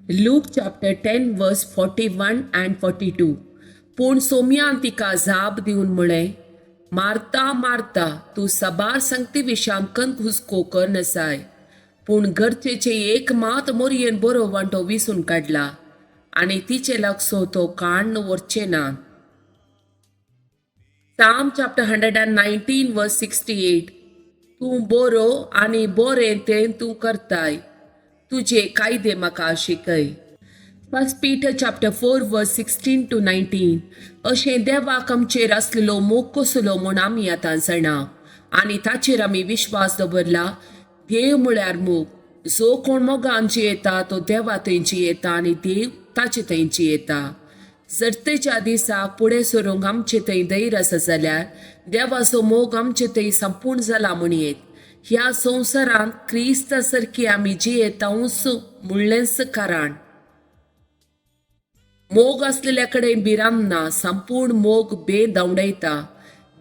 Luke chapter 10 verse 41 and 42. पूण सोम्यान तिका जाप दिवन म्हळें, मार्ता मार्ता, तूं साबार संगती विशांत कनघुस्को कर नसाय, पूण गरजेचे एक मात मोरयेन बरो वांटो विसून काडला आनी तिचे लागसो तो काण्ण व्हरचे ना. Psalm chapter 119 verse 68. तूं बरो आनी बरें तें तूं करताय, तुजे कायदे म्हाका शिकय. First Peter chapter 4 verse 16 to 19. अशें देवाक आमचेर आसलेलो मोग कसलो म्हूण आमी आतां जाणा आनी ताचेर आमी विश्वास दवरला. देव म्हळ्यार मोग. जो कोण मोगान जियेता तो देवा थंय जियेता आनी देव ताचे थंय जियेता. जर तेच्या दिसाक फुडें सरूंक आमचे थंय धैर्य आसा जाल्यार देवाचो मोग आमचे थंय संपूर्ण जाला म्हणयेत. ह्या संवसारांत क्रिस्ता सारकी आमी जियेतावूच म्हणलेंच कारण. मोग आसलेल्या कडेन भिरांत ना. संपूर्ण मोग बे धांवडायता.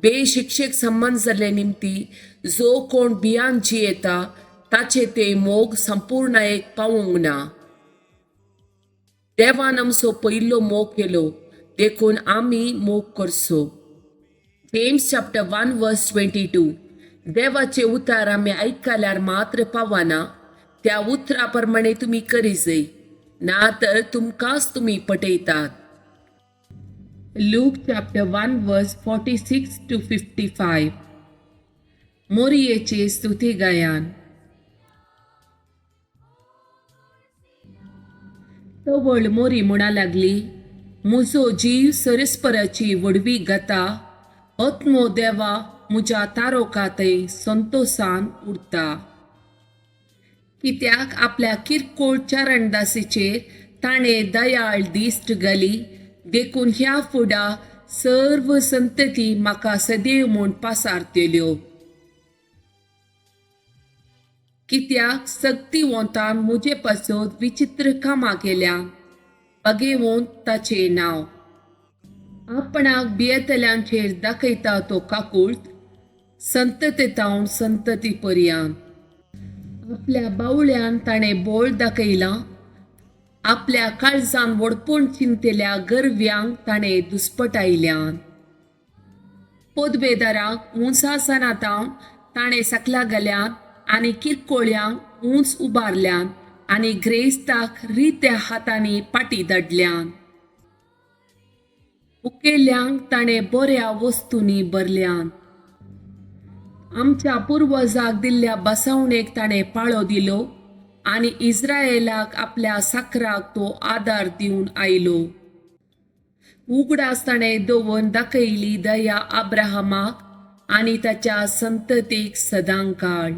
बेशिक्षेक संबंद जाल्ले निमती जो कोण भियान जियेता ताचे ते मोग संपूर्णायेक पावूंक ना. देवान आमचो पयलो मोग केलो, देखून आमी मोग करचो. James chapter 1 verse 22. देवाचे उतार आमी आयकल्यार मात्र पावना, त्या उतरा प्रमाणे तुमी करी जाय, ना तर तुमकांच तुमी पटयतात. Luke chapter 1 verse 46 to 55. मोरयेचे स्तुती गायन. तवळ मोरी म्हणा लागली, म्हजो जीव सरस्पराची व्हडवी गाता, आत्मो देवा म्हज्या तारोका थंय संतोसान उरता. कित्याक आपल्या किरकोळ चरणदासीचेर ताणें दयाळ दिश्ट घाली, देखून ह्या फुडा सर्व संतती म्हाका सदैव म्हूण पासारतल्यो. कित्याक सक्तिवंतान म्हजे पासत विचित्र कामां केल्या, बगेवंत ताचें नांव. आपणाक भियेतल्यांचेर दाखयता तो काकूळट संतती संतती पर्यंत. आपल्या बावळ्यान ताणें बोळ दाखयलां, आपल्या काळजान व्हडपण चिंतल्या गरव्यांक ताणें दुस्पटायल्यान. पदवेदारांक उंचासनातावन ताणें सकला घाल्यात आनी किरकोळ्यांक उंच उबारल्यान आनी ग्रेस्ताक रित्या हातांनी पाटी धाडल्यान. उकेल्यांक ताणें बऱ्या वस्तूंनी भरल्यान. आमच्या पुर्वजाक दिल्ल्या बसवणेक ताणें पाळो दिलो आनी इस्रायलाक आपल्या साकराक तो आदार दिवन आयलो. उगडास ताणें दवरून दाखयली दया अब्राहमाक आनी ताच्या संततीक सदांकाळ.